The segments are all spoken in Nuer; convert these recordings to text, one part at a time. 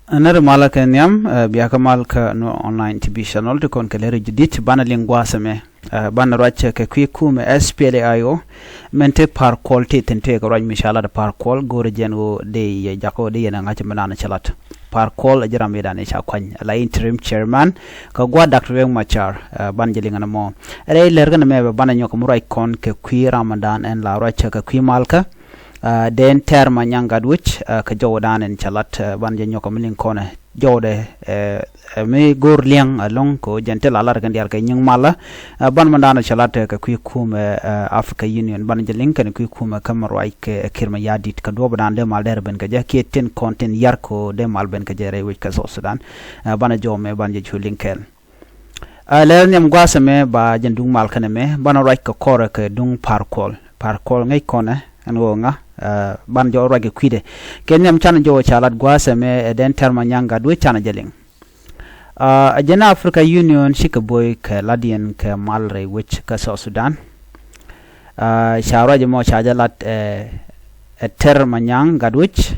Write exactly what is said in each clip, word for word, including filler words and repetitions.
Nɛr malä kɛ nhiam, eh, bia kä mal kä Nuer Online T V channel ti kɔn kɛ lɛr jadid, banɛ liŋ gua̱a̱th ɛmɛ. Eh, banɛ ruac kɛ kui̱ kumɛ S P L A I O, mɛn te Par Kuol ti thi̱n, tëëkɛ ruac mi ca lat Par Kuol, go̱o̱rɛ jɛn ɣöö dee yɛ jakä ɣöö dee yɛn ɛ ŋa̱c mi naan cɛ lat. Par Kuol ɛ ji̱ ram mi dan ɛ ca kuany, la interim chairman, kɛ gua̱a̱th Doctor Riek Machar, eh, banɛ jɛ liŋ ɛn ɛmɔ. Rɛy lɛr kɛn ɛmɛ bɛ banɛ nyɔk mi ruac kɔn kɛ kui̱ ram mi dan ɛn la ruac kɛ kui̱ mal kä, Ah, Dɛn Tɛr Manyaŋ Gatwec, ah, kɛ jɔwdan ɛn cɛ lat, ah, banɛ jɛ nyɔk mi liŋ kɔnɛ. Jɔwdɛ, eh, eh, mi go̱o̱r liɛŋ ɛlɔ̱ŋ kɛ ɣöö jɛn ti la lat kɛn diaal kɛ nyiŋ malä. Ah, banɛ mi dan cɛ lat, eh, kɛ kui̱ kumɛ, eh, Africa Union, banɛ jɛ liŋ kɛn kui̱ kumɛ kä mi ruac kɛ Kiir Mayardit kɛ duɔ̱ɔ̱pdan dee mal dɛr ben kɛ jɛ kiɛ tin kɔn tin yar kɛ ɣöö dee mal ben kɛ jɛ rɛy wec kä South Sudan. Ah, banɛ jɔw mɛ banɛ jɛ cu liŋ kɛɛl. Ah, lɛr nhiam gua̱a̱th ɛmɛ ba jɛn duŋ mal kɛn ɛmɛ, banɛ ruac kɛ kɔrɛ kɛ duŋ Par Kuol. Par Kuol ŋäc kɔnɛ ɛn ɣöö ŋa, ah, banɛ jɔw ruac kɛ kui̱dɛ. Kɛ nhiam canɛ jɔw ca lat gua̱a̱th ɛmɛ, eh, Dɛn Tɛr Manyaŋ Gatwec canɛ jɛ liŋ. Ah, ɛ jɛn Africa Union cikɛ bo̱o̱c kɛ lat yɛn kɛ mal rɛy wec kä South Sudan. Ah, ca ruac ɛmɔ ca jɛ lat, eh, eh, Tɛr Manyaŋ Gatwec.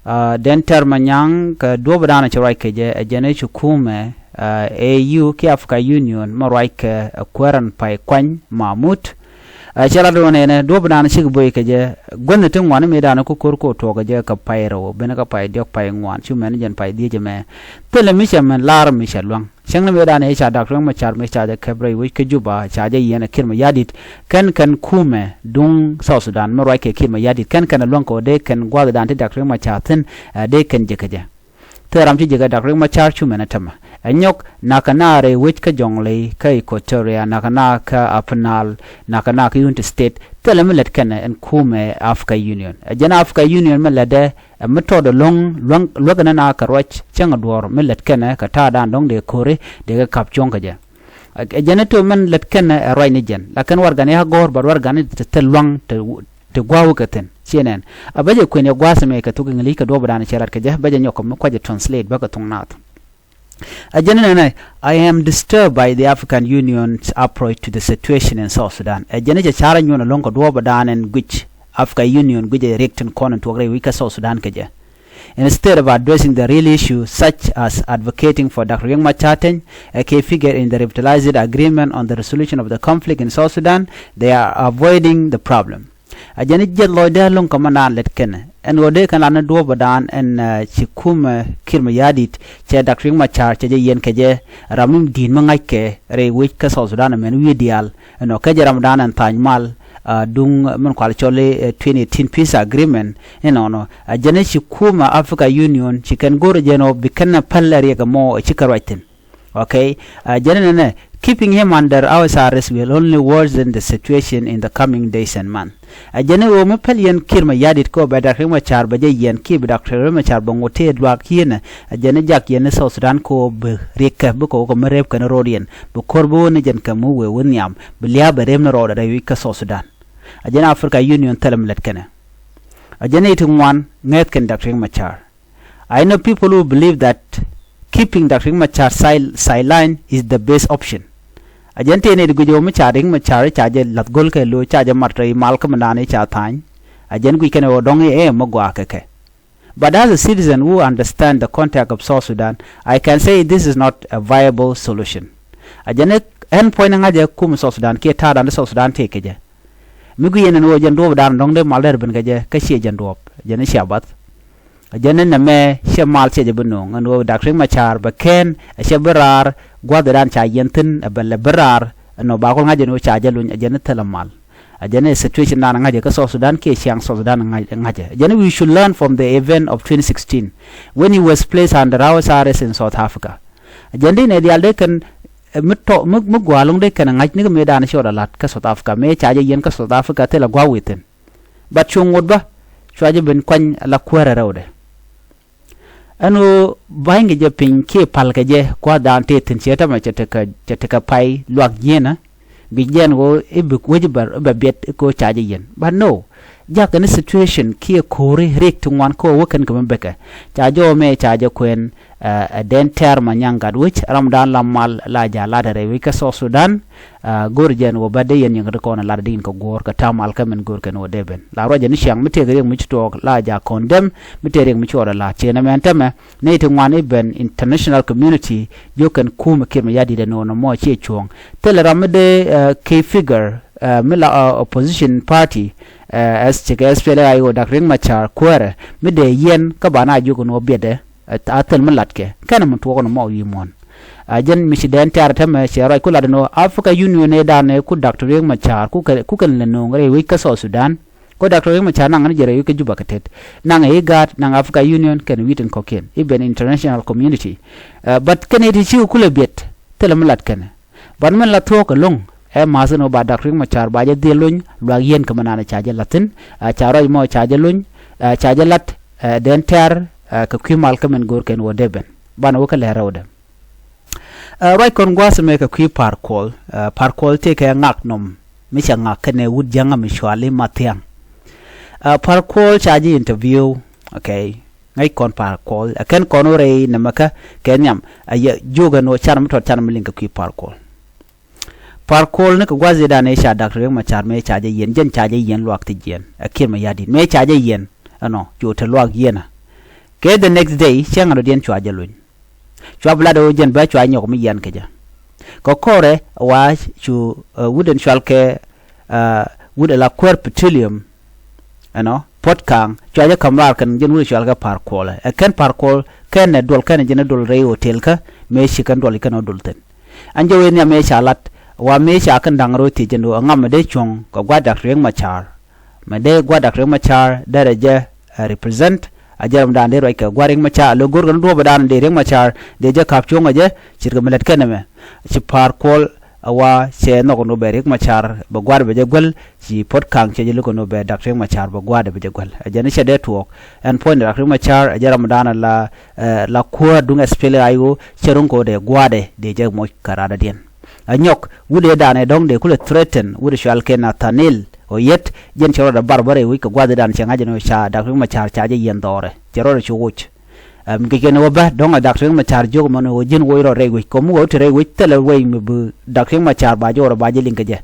Ah, Dɛn Tɛr Manyaŋ kɛ duɔ̱ɔ̱pdan ci ruac kɛ jɛ, ɛ jɛn ci kumɛ, ah, A U kiɛ Africa Union mi ruac kɛ, eh, kuäär ɛn pay kuany Mahmud. Ah, cɛ lat ɣöö nɛnɛ duɔ̱ɔ̱pdan cikɛ bo̱o̱c kɛ jɛ, guänh ti ŋuan mi dan ku ko̱r ku tuɔɔk kɛ jɛ kɛ pay rɛw, ben kɛ pay diɔ̱k pay ŋuan, cu mɛn jɛn pay dhieec ɛmɛ. Thilɛ mi cɛ mɛn lar mi cɛ luäŋ. Cäŋ ni mëëdan ëë ca Doctor Riek Machar mëë ca jɛ kɛp rɛy wec kä Juba, ca jɛ yiɛn ɛ Kiir Mayardit, kɛn kɛn kumɛ duŋ South Sudan mi ruac kɛ Kiir Mayardit, kɛn kɛn ɛ luäŋ kɛ ɣöö dee kɛn gua̱a̱thdan ti Doctor Riek Machar thi̱n, eh, dee kɛn jek kɛ jɛ. Thil ram ci jek ɛ Doctor Riek Machar cu mɛn ɛ tämɛ. Ɛ nyɔk, nakä na rɛy wec kä Jonglei, kä Equatoria, nakä na kä Upper Nile, nakä na kä Unity State, thilɛ mi lät kɛn ɛ ɛn kumɛ Africa Union. Ɛ jɛn Africa Union mi lätdɛ, ɛ mi tɔɔt ɛlɔ̱ŋ luäŋ, luäk ɛn ɛn a kɛ ruac cäŋ ɛ duɔ̱ɔ̱r mi lät kɛnɛ kɛ ta̱a̱dan dɔ̱ŋ dee ko̱ri dee kɛ ka̱p cuɔ̱ŋ kɛ jɛ. Ɛ, ɛ jɛn ɛ to̱ mɛn lät kɛnɛ ɛ ruac ni jɛn. Lakin warɛgani a gɔ̱r, but warɛgani te thil lua̱ŋ te, te gua̱a̱k kɛ thi̱n. Ciɛ nɛn. A bä jɛ kuën yɛ gua̱a̱th ɛmɛ kɛ thok English kɛ duɔ̱ɔ̱pdan cɛ lat kɛ jɛ, bä jɛ nyɔk kɛ mi kuac jɛ translate bä kɛ thok Naath. A jɛn nɛnɛ, I am disturbed by the African Union's approach to the situation in South Sudan. A jɛn cɛ carɛ nyuɔn ɛlɔ̱ŋ kɛ duɔ̱ɔ̱pdan ɛn guic Africa Union guic ɛ riɛk tin kɔn in tuɔk rɛy wec kä South Sudan kɛ jɛ. Instead of addressing the real issue, such as advocating for Doctor Riek Machar Teny, a key figure in the revitalized agreement on the resolution of the conflict in South Sudan, they are avoiding the problem. A jɛn jiɛth lɔcdä luŋ kä ma naan lät kɛnɛ. Ɛn ɣöö dee kɛn lan ni duɔ̱ɔ̱pdan ɛn, eh, ci kumɛ, eh, Kiir Mayardit, cɛ Doctor Riek Machar cɛ jɛ yiɛn kɛ jɛ ram mi di̱i̱t mi ŋa̱ckɛ rɛy wec kä South Sudan ɛmɛn wi̱i̱ diaal. Ɛnɔ kɛ jɛ ramdan ɛn tha̱a̱ny mal, ah, duŋ, eh, min kual cɔl i̱, eh, twenty eighteen peace agreement. Inɔnɔ a jɛn ci kumɛ, eh, Africa Union ci kɛn go̱r jɛn ɔ bi kɛn ɛ päl ɛ riɛk ɛmɔ ɛ ci kɛ ruac thi̱n. Okay. A jɛn nɛnɛ, keeping him under house arrest will only worsen the situation in the coming days and months. A jɛn ɣöö mi päl yɛn Kiir Mayardit kɛ ɣöö bɛ Doctor Riek Machar bɛ jɛ yiɛn kiɛ bi Doctor Riek Machar bɛ ŋot tëë luaak kiɛnɛ. A jɛn jak yɛn ni South Sudan kɛ ɣöö bi riɛk kɛ, bi kɛ ɣöö kɛ mi rep kɛn ro̱o̱diɛn, bi ko̱r bi wä ni jɛn kɛ mi wëë wä nhiam, bi lia̱a̱ bɛ rep ni rɔɔdɛ rɛy wec kä South Sudan. A jɛn Africa Union thilɛ mi lät kɛnɛ. A jɛn i̱ ti ŋuan ŋäth kɛn Doctor Riek Machar. I know people who believe that keeping Doctor Riek Machar sil-, sideline is the best option. A jɛn tëë nɛy ti guic ɣöö mi ca Riek Machar ca jɛ la̱th go̱l kɛ lo̱c, ca jɛ mat rɛy mal kä mi naan i̱ ca tha̱a̱ny. A jɛn guic kɛn ɣöö dɔ̱ŋ i̱ ɛ mi gɔaa kɛ kɛ. But as a citizen who understand the context of South Sudan, I can say this is not a viable solution. A jɛn ɛ, end point ŋa̱cɛ kum South Sudan kiɛ ta̱a̱dan ti South Sudan tëë kɛ jɛ. Mi guic yɛn ɛn ɣöö jɛn duɔ̱ɔ̱pdan dɔ̱ŋ dee mal dee rɛ ben kɛ jɛ, kä ciɛ jɛn duɔ̱ɔ̱p, jɛn i̱ cia bath. Jɛn in nɛmɛ ciɛ mal ciɛ jɛ bi no̱o̱ŋ ɛn ɣöö Doctor Riek Machar bɛ kɛn ɛ ciɛ bi raar, gua̱thdan ca yiɛn thi̱n ɛ bɛ lɛ bi raar. Ɛn ɣöö ba kul ŋa̱c ɛn ɣöö ca jɛ luny, ɛ jɛn i̱ thilɛ mal. Ɛ jɛn i̱ situation dan ŋa̱c ɛ kä South Sudan kiɛ ciaŋ South Sudan ŋa̱c, ŋa̱c ɛ. Ɛ jɛn i̱ we should learn from the event of twenty sixteen when he was placed under house arrest in South Africa. Ɛ jɛn di nɛ diaal dee kɛn, ɛ, mi tɔ, mi, mi gua̱a̱ lo̱ŋ dee kɛn ɛ ŋa̱c ni kɛ mëëdan ci ɣɔt ɛ la̱t kä South Africa. Mëë ca jɛ yiɛn kä South Africa thilɛ gua̱a̱k wi̱i̱ thi̱n. But cu ŋot bä, cua jɛ ben kuany la kuäärä rɛwdɛ. Ɛn ɣöö ba̱ny kɛ jɛ piny kiɛ pal kɛ jɛ, gua̱a̱thdan tëë thi̱n ciɛ tämɛ cɛ tekɛ, cɛ tekɛ pay luak ji̱e̱nä. Guic jɛn ɣöö i̱ bi wec i̱ bɛ, i̱ bɛ biɛt i̱ kɛ ɣöö ca jɛ yiɛn. But no, jakä ni situation kiɛ ko̱ri riɛk ti ŋuan kä wä kɛn kɛ mi bekɛ. Ca jɔw mɛ ca jɛ kuɛn, ɛ, ɛ, Dɛn Tɛr Manyaŋ Gatwec, ram dan la mal la ja lat rɛy wec kä South Sudan. Ɛ, go̱r jɛn wä bä dee yɛn yɛn kä ti kɔn lat din kɛ guɔ̱ɔ̱r kɛ ta̱a̱ mal kä min go̱r kɛn wä dee ben. La ruacɛ ni ciaŋ mi tëëk riɛk mi ci tuɔɔk la ja kɔn dɛm, mi tëëk riɛk mi ci ɣɔt la ciɛ nɛ mɛn tämɛ. Nɛy ti ŋuan i̱ ben international community jiök kɛn kumɛ Kiir Mayardit ɛn ɣöö nɔmɔ ciɛ cuɔ̱ɔ̱ŋ. Thilɛ ram mi dee, ɛ, key figure, ɛ, mi la, ɛ, opposition party, ɛ, as cikɛ S P L A I O Doctor Riek Machar kuäärɛ mi dee yɛn kä ba na jiök ɛn ɣöö biɛtdɛ, ɛ, a thil mi latkɛ kɛnɛ mi tuɔɔk nɔmɔ wi̱i̱ muɔ̱ɔ̱n. Ɛ, jɛn mi ci Dɛn Tɛr tämɛ cɛ ruac ku lat ɛn ɣöö Africa Union ëëdan ëë ku Doctor Riek Machar ku kɛ, ku kɛn lɛ nööŋ rɛy wec kä South Sudan. Kɔ Doctor Riek Machar naŋ ni jɛ rɛy wec kä Juba kɛ tet. Naŋ ɛ IGAD, naŋ Africa Union, kɛn wi̱i̱ tin kɔ̱kiɛn. I̱ ben international community. Ɛ, but kɛn iti ci kulɛ biɛt, thilɛ mi lat kɛn. But min la thuɔ̱k ɛlɔ̱ŋ, ɛ ma̱th ni wä ba Doctor Riek Machar ba jɛ dhil lony, luak yɛn kɛ mi naan ca jɛ la̱th thi̱n, ɛ, ca ruac mɔ ca jɛ lony, ɛ, ca jɛ la̱t, ɛ, Dɛn Tɛr, ɛ, kɛ kui̱ mal kä min go̱o̱r kɛn wä dee ben. Banɛ wä kä lɛr rɛwdɛ. Ɛ, ruac kɔn gua̱a̱th mɛ kɛ kui̱ Par Kuɔl. Ɛ, Par Kuɔl tëëkɛ ŋak nɔm mi cɛ ŋak kɛnɛ wut jäŋä mi cuali Mathiaŋ. Ɛ, Par Kuɔl ca ji̱ interview, okay. Ŋäc kɔn Par Kuɔl. Ɛ kɛn kɔn wä rɛy nɛmɛ kä kɛ nhiam. Ɛ yɛ jiök ɛn ɣöö can mi tɔt can mi liŋ kɛ kui̱ Par Kuɔl. Par Kuɔl ni kɛ gua̱a̱th i̱dan ëë ca Doctor Riek Machar mëë ca jɛ yiɛn, jɛn ca jɛ yiɛn luaak ti jiɛn. Ɛ Kiir Mayardit mëë ca jɛ yiɛn. Ɛnɔ, cu te luaak yiɛn ɛ. Kɛ the next day, cɛ ŋa̱t dɔ̱diɛn cua jɛ luny. Cua bi lat ɣöö jɛn bä cua nyɔk mi yian kɛ jɛ. Kɛ kɔrɛ wa cu, ɛ, wut ɛn cual kɛ, ɛ, wut ɛ la Kuäär Petroleum, ɛnɔ, Puɔ̱t Ka̱a̱ŋ, cua jɛ ka̱m raar kɛn jɛn wut ɛ cual kɛ Par Kuɔl. Ɛ kɛn Par Kuɔl kɛn ɛ duɔl kɛn ɛ jɛn ɛ duɔl rɛy hotel kä mëë ci kɛn duɔl kɛn ɛ duɔl thi̱n. Ɛn jɛ wee nhiam mëë ca lat wa mëë ca kɛn da̱ŋ rɔ thiec jɛn ɣöö ɛ ŋam ɛ dee cuɔ̱ŋ kɛ gua̱a̱th Doctor Riek Machar. Mɛ dee gua̱a̱th Doctor Riek Machar derɛ jɛ, ɛ, represent. A jɛ ramdan dee ruac kɛ gua̱a̱th Riek Machar, a lo̱k go̱r kɛ ni duɔ̱ɔ̱p dan dee Riek Machar dee jɛ ka̱p cuɔ̱ŋ ɛ jɛ, ce̱tkɛ mi lät kɛn ɛmɛ. Ci Par Kuɔl a wa cɛ nhɔk ni wä bɛ Riek Machar bɛ gua̱a̱th bɛ jɛ guäl, ci Puɔ̱t Ka̱a̱ŋ cɛ jɛ lo̱k ni wä bɛ Doctor Riek Machar bɛ gua̱a̱th bɛ jɛ guäl. A jɛ ni cɛ dee tuɔɔk. Ɛn puɔ̱ny Doctor Riek Machar, a jɛ ramdan la, ɛ, la Kuäär duŋ S P L A I O, cɛ ro̱ŋ kɛ wä dee gua̱a̱th dee jɛ moc kɛ raadädiɛn. A nyɔk wut ëëdan ɛ dɔ̱ŋ dee kulɛ threaten wut ɛ cual kɛ Nathaniel Oyet, jɛn cɛ rɔɔdɛ bar bä rɛy wec kɛ gua̱a̱th ëëdan cɛ ŋa̱c ɛn ɣöö ca Doctor Riek Machar ca jɛ yiɛn dhɔrɛ, cɛ rɔɔdɛ cu woc. Ɛm, kɛ kɛn ɛ wä bä dɔ̱ŋ ɛ Doctor Riek Machar jiök mɛn ɣöö ji̱n woc rɔ rɛy wec, kɛ muk ɛ wä te rɛy wec thilɛ wec mi bi Doctor Riek Machar ba jɔɔrɛ ba jɛ liŋ kɛ jɛ.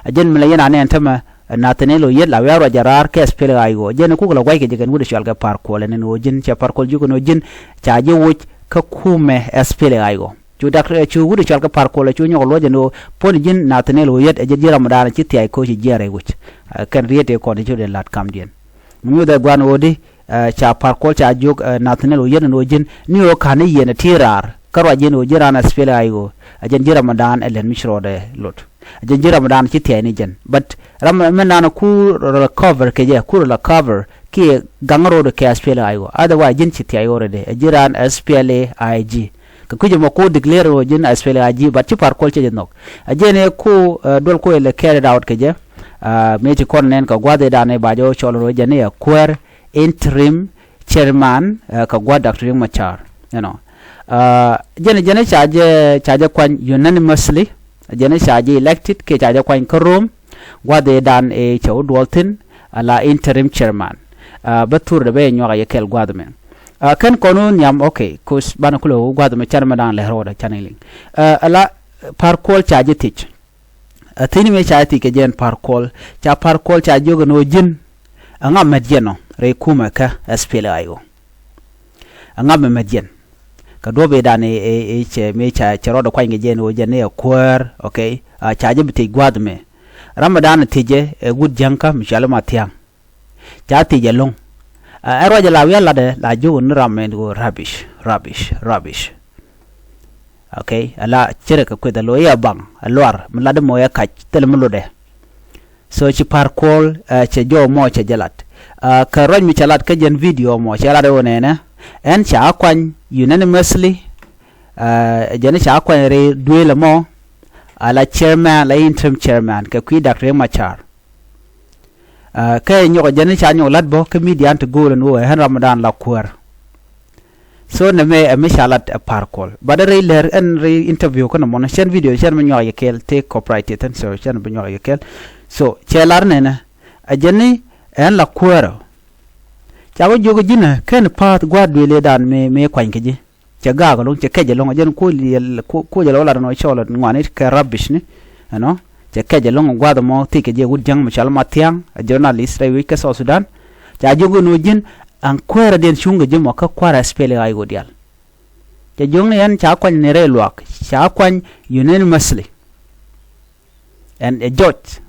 Ɛ jɛn mi la yɛn anɛ ɛn tämɛ, ɛ, Nathaniel Oyet la wiaa ruac ɛ raar kɛ S P L A I O. Jɛn ɛ kuk la gua̱c kɛ jɛ kɛn wut ɛ cual kɛ Par Kuɔl ɛn ɛn ɣöö ji̱n, cɛ Par Kuɔl jiök ɛn ɣöö ji̱n ca jɛ woc kä kumɛ S P L A I O. Cu Doctor, cu wut ɛ cual kɛ Par Kuɔl ɛ cu nyɔk luɔc ɛn ɣöö puɔ̱n ji̱n Nathaniel Oyet ɛ jɛ ji̱ ramdan ci thia̱c ko̱ ci jiɛɛn rɛy wec. Ɛ, kɛn riet tëë kɔn ci dee la̱t kamdiɛn. Mi nyuuth ɛ gua̱n ɣöö di, ɛ, ca Par Kuɔl ca jiök, ɛ, Nathaniel Oyet ɛn ɣöö ji̱n ni ɣöö ka̱n i̱ yiɛn ɛ ti raar kä ruac ji̱n ɣöö ji̱n raan S P L A I O. Ɛ jɛn ji̱ ramdan ɛ lɛn mi ci rɔɔdɛ lot. Ɛ jɛn ji̱ ramdan ci thia̱c ni jɛn. But ram mi nan ku rɔ la cover kɛ jɛ, ku rɔ la cover kiɛ gaŋ ro̱o̱dɛ kɛ S P L A I O. Otherwise ji̱n ci thia̱c already. Ɛ ji̱ raan S P L A I G. Kɛ kui̱c ɛmɔ ku declare ɣöö ji̱n S P L A I G, but ci Par Kuɔl cɛ jɛ nhɔk. A jɛn ɛ ku, ɛ, duɔl ku ɛ lɛ carried out kɛ jɛ. Ɛ, mëë ci kɔn nɛn kɛ gua̱a̱th ëëdan ɛ ba jɛ wä cɔl ɣöö jɛn ɛ Kuäär interim chairman, ɛ, kɛ gua̱a̱th Doctor Riek Machar. You know. Ɛ, jɛn, jɛn ca jɛ, ca jɛ kuany unanimously. Jɛn ca jɛ elected kiɛ ca jɛ kuany kä Röm. Gua̱a̱th ëëdan ɛ cɛ wä duɔl thi̱n, ala interim chairman. Ɛ, bä thurdɛ bä yɛ nyuak a yɛ kɛl gua̱a̱th mɛ. Ɛ, kɛn kɔn wä nhiam, okay, 'cause banɛ kulɛ wä gua̱a̱th mɛ can mɛ da̱a̱n lɛ ro̱o̱dɛ can iliŋ. Ɛ, ala Par Kuɔl ca jɛ thiec. Ɛ, thi̱n mëë ca jɛ thiec kɛ jɛn Par Kuɔl. Ca Par Kuɔl ca jiök ɛn ɣöö ji̱n ɛ ŋa mät yɛn ɔ rɛy kumɛ kä S P L A I O. Ɛ ŋa mɛ mät yɛn. Kɛ duɔ̱p ëëdan ɛ, ɛ, ɛ cɛ mëë ca, cɛ rɔɔdɛ kuany kɛ jɛn ɣöö jɛn ni ɛ Kuäär, okay. Ɛ, ca jɛ bi thiec gua̱a̱th mɛ. Ram mɛ da̱a̱n ɛ thiec jɛ ɛ wut jäŋkä mi cɔal i̱ Mathiaŋ. Ca thiec ɛlɔ̱ŋ. Ɛ, ɛ ruac ɛ la wiaa latdɛ la jiök ni ram mɛ ɛn ɣöö rubbish, rubbish, rubbish. Okay, ala cierɛ kɛ kueth ɛ lo̱c ɛ baŋ ɛ luar mi latdɛ mɔ ɛ kac thilɛ mi lotdɛ. So ci Par Kuɔl, ɛ, cɛ jɔw mɔ cɛ jɛ lat. Ɛ, kɛ ruac mi cɛ lat kä jɛn video mɔ cɛ lat ɛ ɣöö nɛnɛ ɛn ca kuany unanimously. Ɛ, jɛn ca kuany rɛy duëël ɛmɔ ala chairman, la interim chairman kɛ kui̱ Doctor Riek Machar. Ɛ, kɛ nyɔk jɛn ca nyɔk la̱t bä kä midian ti go̱o̱l ɛn ɣöö ɛ ɣän ramdan la Kuäär. So nɛmɛ ɛ mi ca lat ɛ Par Kuɔl. But ɛ rɛy lɛr ɛn rɛy interview kä nɔmɔni cɛn video cɛn bi nyuak yɛ kɛɛl tëë copyright thin, so cɛn bi nyuak yɛ kɛɛl. So cɛ lar nɛnɛ ɛ jɛn ni ɛn la kuäärä. Ca kɔ jiök ji̱n ɛ kɛn pa̱a̱th gua̱a̱th duëël ëëdan mëë, mëë kuany kɛ ji̱. Cɛ gaak ɛlɔ̱ŋ, cɛ kɛc ɛlɔ̱ŋ, ɛ jɛn kuɔl yɛl, kuɔl yɛl wä lat ɛn ɣöö cɔɔl ɛ ŋuani kɛ rubbish ni, ɛnɔ. Cɛ kɛc ɛlɔ̱ŋ gua̱a̱th ɛmɔ thiec kɛ jɛ wut jiäŋ mi cɔal Mathiaŋ, ɛ journalist rɛy wec kä South Sudan. Ca jiök ɛn ɣöö ji̱n ɛn kuäärä diɛn cuŋ kɛ ji̱ mɔ kä kuäärä S P L A I O diaal. Cɛ jiök ni ɛn ca kuany ni rɛy luaak, ca kuany unanimously. Ɛn ɛ jɔc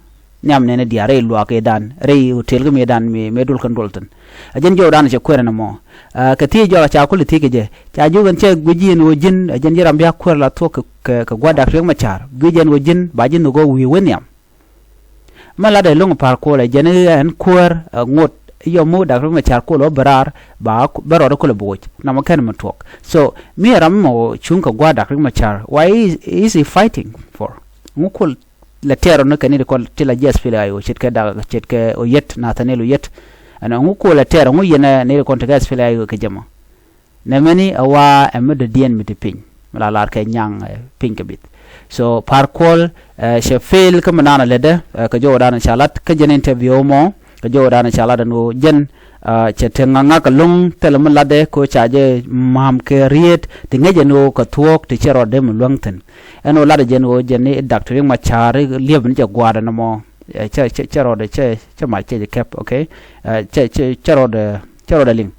nhiam nɛn ɛ diaal rɛy luaak ëëdan, rɛy hotel kä mëëdan mëë, mëë duɔl kɛn duɔl thi̱n. Ɛ jɛn jɔwdan cɛ kuɛɛr ɛn ɛmɔ. Ɛ, kɛ thiec jɔak ca kulɛ thiec kɛ jɛ. Ca jiök ɛn cɛ guic ji̱ ɛn ɣöö ji̱n, ɛ jɛn ji̱ ram bia kuäär la thuɔ̱k kɛ, kɛ, kɛ gua̱a̱th Dak Riek Machar. Guic ɛn ɣöö ji̱n, ba ji̱ nhök ɣöö wi̱i̱ wä nhiam. Mɛ latdɛ lo̱ŋ Pa̱a̱r Kuɔl ɛ jɛn ɛn kuäär, ɛ, ŋot, yɔm mi Dak Riek Machar Kuɔl ɣä bɛ raar, ba, bɛ rɔɔdɛ kulɛ bo̱o̱c. Namɔ kɛn mɛ tuɔɔk. So, mi ɛ ram mɔ cuŋ kɛ gua̱a̱th Dak Riek Machar, why is, is he fighting for? Ŋu Kuɔl lɛ tɛɛr ɔ ni kɛ ni ti kɔn ti la ji̱ S P L A I O, ce̱tkɛ Dak, ce̱tkɛ Oyet, Nathaniel Oyet. Ɛn ŋu Kuɔl lɛ tɛɛr ɔ, ŋu yɛn ɛ ni ti kɔn ti kɛ S P L A I O kɛ jɛ mɔ. Nɛmɛni ɛ wa ɛ mi dɔ̱diɛn mi ti piny. Mi la lar kɛ nyaŋ, ɛ, piny kɛ bith. So, Pa̱a̱r Kuɔl, ɛ, cɛ fail kä mi naan ɛ lätdɛ, ɛ, kɛ jɔwdan ca lat, kä jɛn interview mɔ, kɛ jɔwdan ca lat ɛn ɣöö jɛn, ɛ, cɛ te ŋa̱k ŋa̱k ɛlɔ̱ŋ thilɛ mi latdɛ kɛ ɣöö ca jɛ ma̱a̱m kɛ rieet, ti ŋäc ɛn ɣöö kɛ thuɔ̱k, ti cɛ rɔɔdɛ mi luäŋ thi̱n. Ɛn ɣöö latdɛ jɛn ɣöö jɛn ni Dak Riek Machar liep ni jɛ gua̱a̱r ɛn ɛmɔ, ɛ, cɛ, cɛ, cɛ rɔɔdɛ, cɛ, cɛ mac cɛ jɛ kɛp, okay? Ɛ, cɛ, cɛ, cɛ rɔɔdɛ, cɛ rɔɔdɛ liŋ.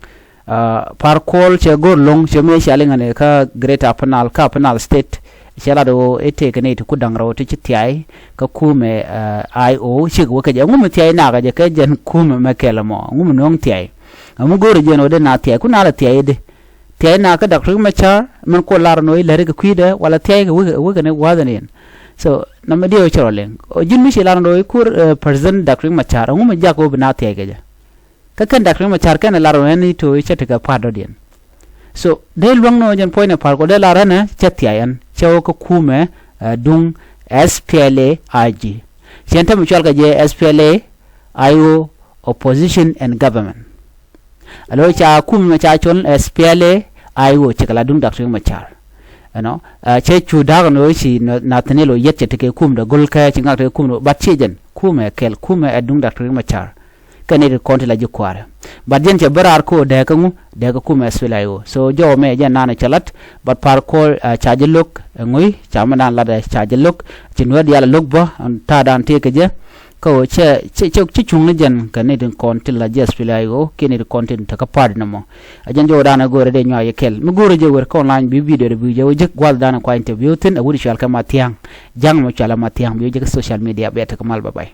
Ɛ, Pa̱a̱r Kuɔl cɛ go̱r lo̱ŋ, cɛ mëë cia liŋ ɛn ɛ kä Greater Upper Nile, kä Upper Nile State, cɛ lat ɣöö i̱ tëëkɛ nɛy ti ku da̱ŋ rɛw ti ci thia̱a̱y kä kumɛ, ɛ, I O, cikɛ wä kɛ jɛ. Ɛŋu mi thia̱a̱y nakä jɛ kɛ jɛn kumɛ mɛ kɛl ɛmɔ? Ɛŋu mi nööŋ thia̱a̱y? Ɛŋu go̱o̱rɛ jɛn ɣöö dee na thia̱a̱y? Ku na la thia̱a̱y i̱di? Thia̱a̱y nakä Dak Riek Machar, min Kuɔl lar ɛn ɣöö i̱ läri kɛ kui̱dɛ, wala thia̱a̱y kɛ wek, wek kɛn i̱ gua̱a̱th ɛn yɛn? So, nɛmɛ diɛw cɛ rɔ liŋ. Ɔ, ji̱n mi ci lar ɛn ɣöö i̱ kur, ɛ, President Dak Riek Machar, ɛŋu mi jak ɣöö bi na thia̱a̱y kɛ jɛ? Kä kɛn Dak Riek Machar kɛn ɛ lar ɣän i̱ to̱ i̱ cä tekɛ pa̱a̱t dɔ̱diɛn. So, dee luäŋ ni ɣän jɛn puɔ̱nynɛ Pa̱a̱r Kuɔl dee lar ɣän ɛ cä thia̱a̱y ɣän, cä ɣöö kä kumɛ, ɛ, duŋ S P L A I G. Cɛn te mi cɔal kɛ jɛ S P L A I O opposition and government. Alo ca kumɛ ca cɔl S P L A I O, cikɛ la duŋ Dak Riek Machar. Ɛnɔ, ɛ, cɛ cu da̱a̱k ni ɣöö ci Nathaniel Oyet cɛ tekɛ kumdɛ go̱l kɛ ci ŋak tekɛ kumdɛ, but ci jɛn kumɛ kɛl, kumɛ ɛ duŋ Dak Riek Machar. Kɛ ni ti kɔn ti la ji̱ kua̱rɛ. But jɛn cɛ bä raar kä ɣöö dee kä ŋu, dee kä kumɛ S P L A I O. So jɔwä mɛ jɛn naan cɛ lat, but Pa̱a̱r Kuɔl, ɛ, ca ji̱ lo̱k, ɛ, ŋui̱, ca mi naan lat, ɛ, ca ji̱ lo̱k, ci Nuäär diaal ɛ lo̱k bä, ɛn ta̱a̱dan tëëkɛ jɛ. Kä ɣöö cɛ, cɛ, cɛ, cɛ cuŋni jɛn kɛ ni ti kɔn ti la ji̱ S P L A I O, kiɛ ni ti kɔn ti tekä pa̱a̱t nɔmɔ. Ɛ jɛn jɔwdan ɛ go̱o̱rɛ dee nyuac yɛ kɛl. Mi go̱o̱rɛ jɛ wer kä online bi video dɛ bi jɛ wä jek gua̱thdan ɛ kua interview thi̱n, ɛ wut cɔal kɛ Mathiaŋ. Ja̱ŋ mɔ cɔal ɛ Mathiaŋ, bi wä jek kä social media, bia tekɛ mal, bye bye.